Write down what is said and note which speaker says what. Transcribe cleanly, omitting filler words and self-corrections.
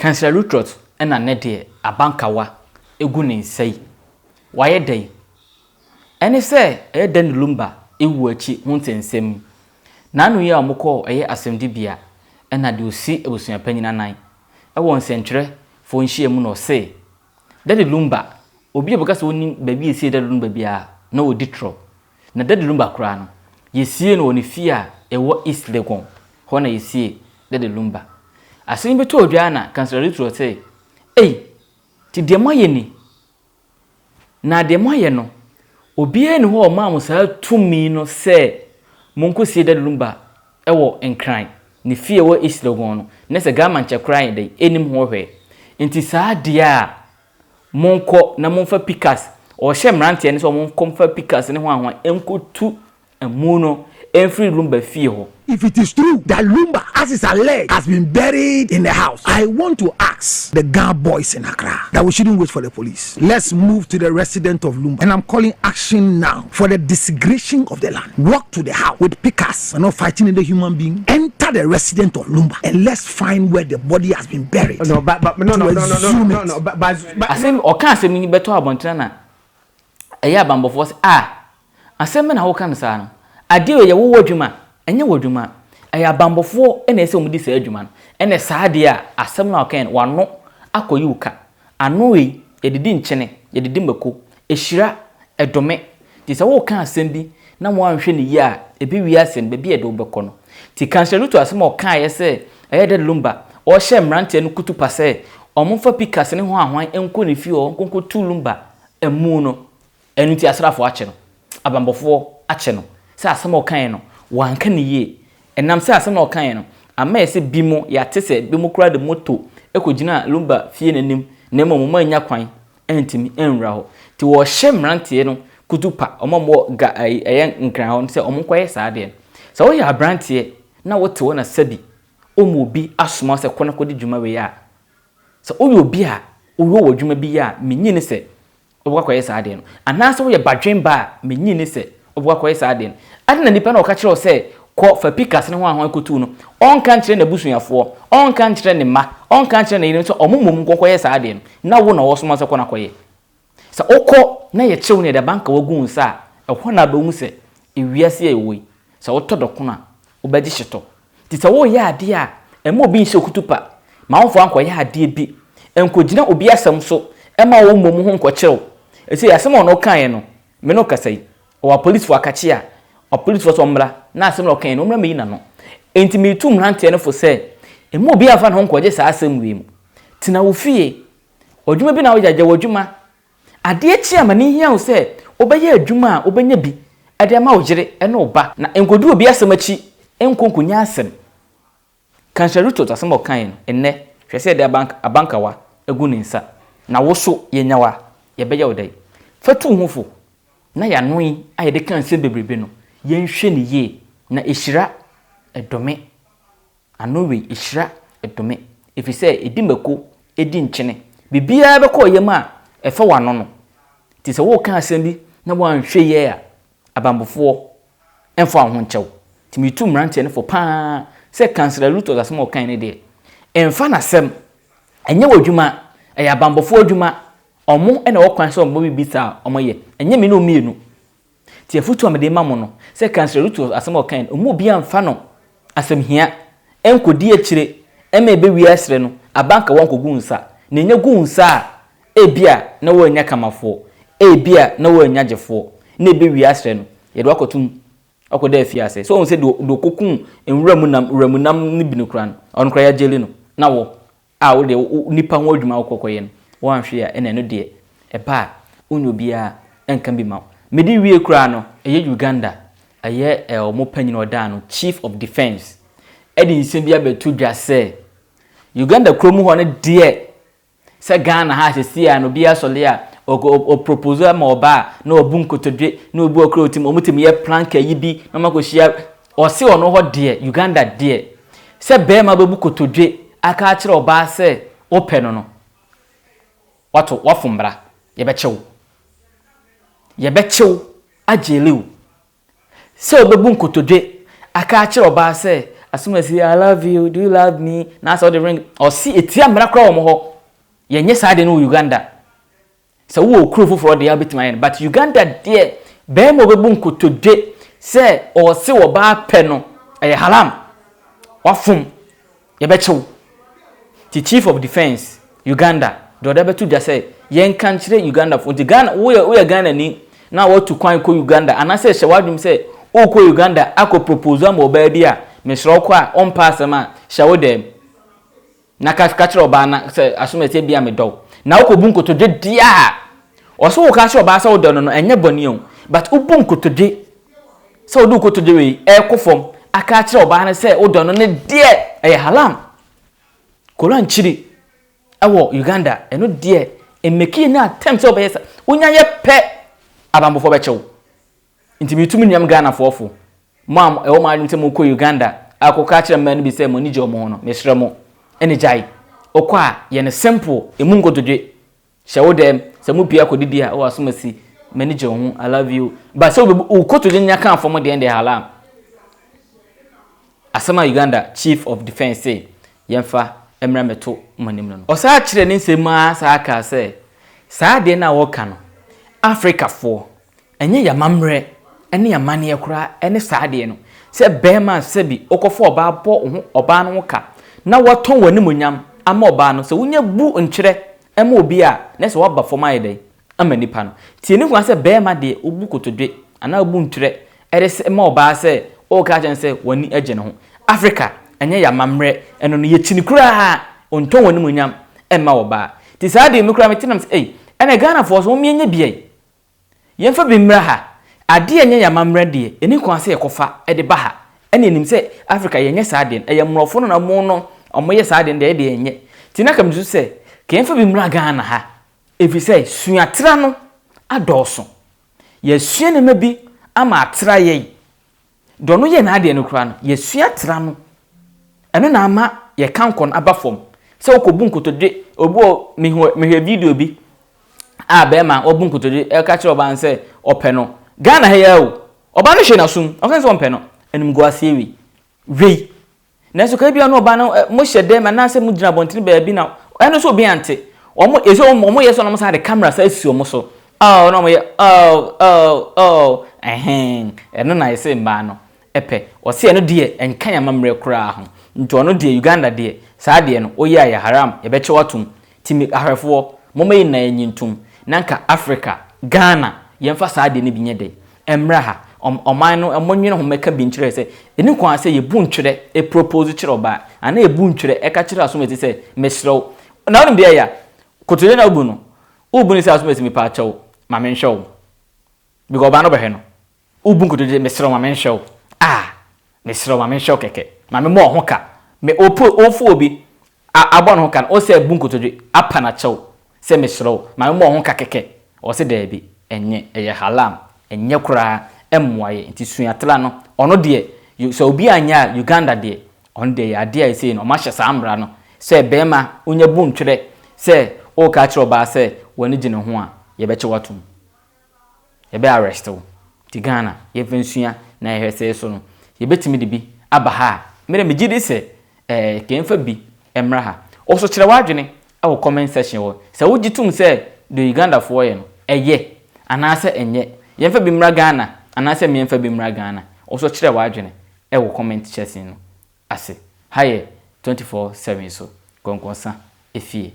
Speaker 1: Councillor Lutterodt na nnɛ deɛ abankawa gu ne nsa yi, wayɛ dɛn? Ɛne sɛ ɛyɛ Danny Lumba wu akyi ho nsɛnsɛm yi. N'ano yi a wɔkɔɔ ɛyɛ asɛmdibea na deɛ ɔsi abusuapanyin anan wɔ nsɛntwerɛfoɔ nhyiamu na ɔse Daddy Lumba, obi a ɔbɛka sɛ ɔnim baabi a yɛsie Daddy Lumba biara na ɔdi torɔ. Na Daddy Lumba koraa no, yɛsiee no wɔ ne fie a ɛwɔ East Legon, hɔ na yɛsiee Daddy Lumba. Asɛm yi bɛtɔɔ dwa ara na Councillor Lutterodt se, Ei, nti deɛ moayɛ ni? Na deɛ moayɛ no, obiara nni hɔ a ɔmaa mo saa tumi no sɛ monkɔsie Daddy Lumba wɔ Nkran, ne fie a ɛwɔ East Legon no, ne sɛ Ghana nkyɛ koraa yɛ dɛn, ɛnnim ho hwee. Nti saa deɛ a, monkɔ na momfa pikas, ɔhyɛ mmeranteɛ no sɛ wɔnkɔ mfa pikas ne hwanhwan nkɔtu amu no mfiri Lumba fie hɔ.
Speaker 2: If it is true that Lumba, as is alleged, has been buried in the house, I want to ask the Ga boys in Accra that we shouldn't wait for the police. Let's move to the resident of Lumba, and I'm calling action now for the desecration of the land. Walk to the house with pickers and not fighting any human being. Enter the resident of Lumba and let's find where the body has been buried.
Speaker 3: No, but no,
Speaker 2: to
Speaker 3: no,
Speaker 2: exhume
Speaker 3: no,
Speaker 2: it.
Speaker 3: no, but
Speaker 1: Asɛm ɔka asɛm yi bɛtɔ abɔntene na ɛyɛ abanbɔfoɔ sɛ, ah, asɛm bɛ na woka no saa no? Adeɛ wei yɛ wo w'adwuma, ɛnyɛ w'adwuma. Ɛyɛ abanbɔfoɔ na ɛsɛ sɛ wɔdi saa adwuma no. Ɛna saa adeɛ a asɛm no a ɔkae no, w'ano akɔyi wo ka. Ano wei, yɛde di nkyene, yɛde di mako, ɛhyira, ɛdome. Nti sɛ woreka asɛm bi na woanhwɛ no yie a, ɛbɛwie ase no, baabi a ɛde wo bɛkɔ no. Nti Councillor Ruto asɛm a ɔkaeɛ sɛ ɛyɛ dɛ Lumba, ɔrehyɛ mmeranteɛ no kutupa sɛ wɔmfa pikas ne hwanhwan nkɔ ne fie hɔ nkɔnkɔtu Lumba amu no, Ɛno nti asraafoɔ akye no, abanbɔfoɔ akye no, sɛ asɛm a ɔkaeɛ no, wanka no yie. Ɛnam sɛ asɛm a ɔkaeɛ no, ama yɛ sɛ binom, yɛate sɛ binom koraa de moto kɔgyinaa Lumba fie no anim, na mmom wɔn annya kwan antumi anwura hɔ. Nti wɔrehyɛ mmeranteɛ no kutupa, wɔn a wɔwɔ ga ɛyi ɛyɛ Nkran hɔ no sɛ wɔnkɔyɛ saa adeɛ no. Sɛ woyɛ aberanteɛ na wote hɔ na sɛbi wɔma obi asoma wo sɛ kɔ na kɔdi dwuma wei a, sɛ woyɛ obi a wowɔ w'adwuma bi yɛ a, mennye nni sɛ wobɛkɔ akɔyɛ saa adeɛ no. Anaasɛ woyɛ badwemba a, mennye nni sɛ wobɛkɔ akɔyɛ saa adeɛ no. Adɛn na nipa no a ɔka kyerɛ wo sɛ kɔ fa pikas ne hwanhwan kɔtu no, ɔnka nkyerɛ n'abusuafoɔ, ɔnka nkyerɛ ne mma, ɔnka nkyerɛ ne yerenom sɛ wɔn mmom nkɔnkɔyɛ saa adeɛ no, na wo na wɔsoma wo sɛ kɔ na kɔyɛ? Sɛ wokɔ na yɛkye wo na yɛde abankawa gu wo nsa a, ɛhɔ na wobɛhu sɛ ewiase a yɛwɔ yi, sɛ wotɔ dɔkono a, wobɛgye hyetɔ. Nti sɛ woreyɛ adeɛ a, mma obi nhyɛ wo kutupa. Ma wo mfa nkɔyɛ adeɛ bi. Nkɔgyina obi asɛm so mma wo mmom ho nkɔkyere wo. Ɛsei asɛm a ɔno kaeɛ no, me ne wo kasa yi, ɔwɔ apolisifoɔ akakye a, apolisifoɔ sɛ ɔmmra na asɛm no a ɔkaeɛ no, ɔmmra mmɛyi n'ano. Enti meretu mmeranteɛ no fo sɛ, mma obiara mfa ne ho nkɔgye saa asɛm wei mu. Tena wo fie. Adwuma bi na woyɛ a, gya w'adwuma. Adeɛ kye a, ma no nhia wo sɛ wobɛyɛ adwuma a wobɛnya bi de ama wo yere ne wo ba. Na nkɔdi obi asɛm akyi nkɔ nkɔnya asɛm. Kanhyɛ Rutot asɛm a ɔkaeɛ no, ɛnnɛ, hwɛ sɛ yɛde abankawa agu ne nsa. Na wo so, yɛnya wo a, yɛbɛyɛ wo dɛn? Fa tu wo ho fo, na yɛn ano yi a yɛde ka nsɛm bebrebe no, yɛnhwɛ no yie, na ɛhyira ɛdome. Ano wei, ehyira, ɛdome, ɛfiri sɛ ɛdi mako, ɛdi nkyene. Biribiara bɛkɔ wo yam a, ɛfa w'ano no. Nti sɛ woreka asɛm bi na woanhwɛ yie a, abanbɔfoɔ mfa wo ho nkyɛ wo. Nti metu mmeranteɛ no fo pa ara sɛ Councillor Lutus asɛm a ɔkae no deɛ, mfa no asɛm. Ɛnyɛ w'adwuma, ɛyɛ abanbɔfoɔ adwuma. Wɔn na ɛwɔ kwan sɛ wɔbɔ biribi saa a, wɔyɛ. Ɛnyɛ me ne wo mmienu. Nti afotu a mede rema mo no, sɛ Kansela Ruto asɛm a ɔkae no, ɔmma obiara mfa no asɛm hia nkɔdi akyire mma ɛbɛwie aserɛ no, aba nka wankɔgu nsa. Na ɛnya gu wo nsa a, ebia na woannya kamafoɔ, ebia na woannya gyefoɔ, na ɛbɛwie aserɛ no, yɛde wo akɔto mu akɔda afiase. So woahu sɛ deɛ ɔkɔkum nwura mu nam, wura mu nam no bi no koraa no, ɔno koraa yɛagyeli no, na wo? a wo deɛ wo nipa ho adwuma wokɔ kɔyɛ no woanhwɛ a ɛna ɛno deɛ ɛba a wonyɛ obiara nka bi ma wo. Mede wie koraa no ɛyɛ Uganda ɛyɛ wɔn panyin a ɔda ano chief of defence ɛde nsɛm bi abɛto dwa sɛ Uganda kurom hɔ no deɛ sɛ Ghana ha sɛsi a no obiara sɔle a ɔ propose ama ɔba a na ɔbu nkotodwe na obi ɔkura otim wɔn tumi yɛ plank ayi bi na wɔn akɔhyia Ɔse ɔno hɔ deɛ, Uganda deɛ, sɛ bɛɛma bɛbu kotodwe aka akyerɛ ɔbaa sɛ wopɛ no no, wato, wafom mmara. Yɛbɛkye wo. Yɛbɛkye wo, agyele wo. Sɛ wobɛbu nkotodwe aka akyerɛ ɔbaa sɛ Asomasi I love you, do you love me? Na asɛ wode ring, ɔse ɛtia mmara koraa wɔ wɔn hɔ. Yɛnyɛ saa adeɛ no wɔ Uganda. Sɛ wowɔ kuro foforɔ deɛ a wobɛtumi ayɛ no but Uganda deɛ barima a ɔbɛbu nkotodwe sɛ ɔse ɔbaa pɛ no ɛyɛ haram. Wafom. Yɛbɛkye wo. Nti Chief of Defence Uganda deɛ ɔde abɛto dwa sɛ yɛnka nkyerɛ Ugandafoɔ nti Ghana woyɛ woyɛ Ghanani na watu kwan kɔ Uganda anaasɛ hyɛ w'adwene sɛ wokɔ Uganda akɔ propose ama ɔbaa bi a mesrɛ wo kɔ a ɔmpɛ asɛm a hyɛ wo dɛm. Na ka ka kyerɛ ɔbaa no sɛ, Asomasi, ebia medɔ wo. Na wokɔbu nkotodwe deɛ a, ɔse woka kyerɛ ɔbaa sɛ wodɔ no no, ɛnyɛ bɔne o, but wobu nkotodwe sɛ wode wo kotodwe wei ɛrekɔ fam aka akyerɛ ɔbaa no sɛ wodɔ no no deɛ, ɛyɛ haram. Koran kyiri ɛwɔ Uganda, ɛno deɛ, mmeki any attempt sɛ wobɛyɛ sa, wonya yɛ pɛ, abanbɔfoɔ bɛkye wo. Nti metu me nuam Ghanafoɔ fo, mo a ɛwɔ mo adwene sɛ mokɔ Uganda akɔka akyerɛ mmaa no bi sɛ mo ani gye wɔn ho no, mesrɛ mo, ɛne gyae. Wokɔ a, yɛ no simple, emu nkotodwe. Hyɛ wo dɛm, sɛ mopie akɔdidi a, oh Asomasi, m'ani gye wo ho, I love you. But sɛ wobɛbu wo kotodwe nya ka fam deɛ, ɛnde haram. Asɛm a Uganda Chief of Defence se yɛmfa mmra mmɛto mo anim no no. Ɔsan kyerɛɛ ne nsɛm mu ara saa kaa sɛ, saa adeɛ no a wɔka no, Africafoɔ, Ɛnyɛ y'amammerɛ ne y'amanneɛ koraa ne saa adeɛ no, sɛ barima sɛbi wokɔfa ɔbaa bɔ wo ho ɔbaa no ho ka na watɔn w'animuonyam ama ɔbaa no, sɛ wonya bu ntwerɛ ma obi a, na sɛ waba fam ayɛ dɛn ama nipa no. Nti ɛni kwan sɛ barima deɛ wobu kotodwe anaa wobu ntwerɛ de sɛ ma ɔbaa sɛ woka akyerɛ no sɛ w'ani gye ne ho. Africa, ɛnyɛ y'amammerɛ, ɛno no yɛkyini koraa, ɔntɔn w'animuonyam mma ɔbaa. Nti saa adeɛ me koraa mete nam sɛ ei, ɛnna Ghanafoɔ nso mommyɛnyɛ bi ei. Yɛmfa bi mmra ha. Adeɛ a ɛnyɛ yɛn amammerɛ deɛ, ɛnni kwan sɛ yɛkɔfa de ba ha. Ɛna yɛnim sɛ Africa yɛnyɛ saa adeɛ no. Ɛyɛ mmorɔfo no na wɔn no wɔyɛ saa adeɛ no deɛ, yɛn deɛ yɛnyɛ. Nti na anka mesusu sɛ, ka yɛmfa bi mmra Ghana ha. Ɛfiri sɛ suatra no adɔɔso. Yɛasua nneɛma bi ama atra yɛn. Deɛ ɔno yɛ n'adeɛ no koraa no, yɛasua tra no. Ɛno na ama yɛn kankɔ no aba fam. Sɛ wokɔbu nkotodwe, obi wɔ, mehu, mehwɛ video bi a bɛrima wabu nkotodwe ɛka kyerɛ ɔbaa no sɛ ɔpɛ no. Ghana ha yi ara o, ɔbaa no hwɛ n'asom, ɔka sɛ ɔmpɛ no. Animguaseɛ wei. Wei. Nanso ka ebia ɔne ɔbaa no mohyɛ dɛm anaasɛ mogyina abɔntene baabi na ɛno nso obi ante. Wɔn ɛsɛ wɔn wɔn yɛ sɛ wɔn san de camera san si wɔn so. Oh na wɔn yɛ oh oh oh ɛhɛn ɛno na yɛsɛ mmaa no ɛpɛ. Ɔse ɛno deɛ ɛnka yɛn amammerɛ koraa ho. Nti ɔno deɛ Uganda deɛ saa deɛ no woyɛ a yɛ haram yɛbɛkye wo atom. Nti me ahwɛfoɔ momma yɛn nyinaa yɛnye ntom na nka Africa Ghana yɛmfa saa adeɛ no bi nyɛ dɛn Ɛmmra ha. Ɔm, ɔman no, monnwene ho mmɛka bi nkyerɛ sɛ, ɛnni kwan sɛ yɛbu ntwerɛ propose kyerɛ ɔbaa, anaa yɛbu ntwerɛ ka kyerɛ asomasi sɛ, mesrɛ wo. Na wonim deɛ ɛyɛ a? Kotodwe na wobu no. Wobu no sɛ asomasi mepaakyɛw, ma menhwɛ wo. Because ɔbaa no bɛhwɛ no. Wobu nkotodwe, mesrɛ wo ma menhwɛ wo. Ah! Mesrɛ wo ma menhwɛ wo kɛkɛ. Ma memmɔ wo ho ka. Me, wopo, wofa obi, A abɔ ne ho ka no, ɔsɛ abu nkotodwe apa no akyɛw sɛ mesrɛ wo ma memmɔ wo ho ka kɛkɛ. Ɔse daabi, ɛnyɛ, ɛyɛ haram, ɛnyɛ koraa, ɛmmoa yɛ, nti sua tra no. Ɔno deɛ, sɛ obi anyɛ a, Uganda deɛ, ɔno deɛ ɛyɛ adeɛ a ɛsei no, wɔahyɛ saa mmara no sɛ barima wonya bu ntwerɛ sɛ woreka akyerɛ ɔbaa sɛ w'ani gye ne ho a, yɛbɛkye wo atom. Yɛbɛ arrest wo. Nti Ghana yɛmfa nsua na yɛhwɛ sɛ so no yɛbɛtumi de bi aba ha a. Me deɛ megye di sɛ ɛɛ ka yɛmfa bi mmra ha. Wo so kyerɛ w'adwene wɔ comment section hɔ. Sɛ wogye tom sɛ deɛ Ugandafoɔ yɛ no ɛyɛ anaasɛ ɛnyɛ. Yɛmfa bi mmra Ghana anaasɛ mmiɛmfa bi mmra Ghana. Wo so kyerɛ w'adwene wɔ comment section no ase. Ha yɛ 24/7 so Nkɔnkɔnsa efie.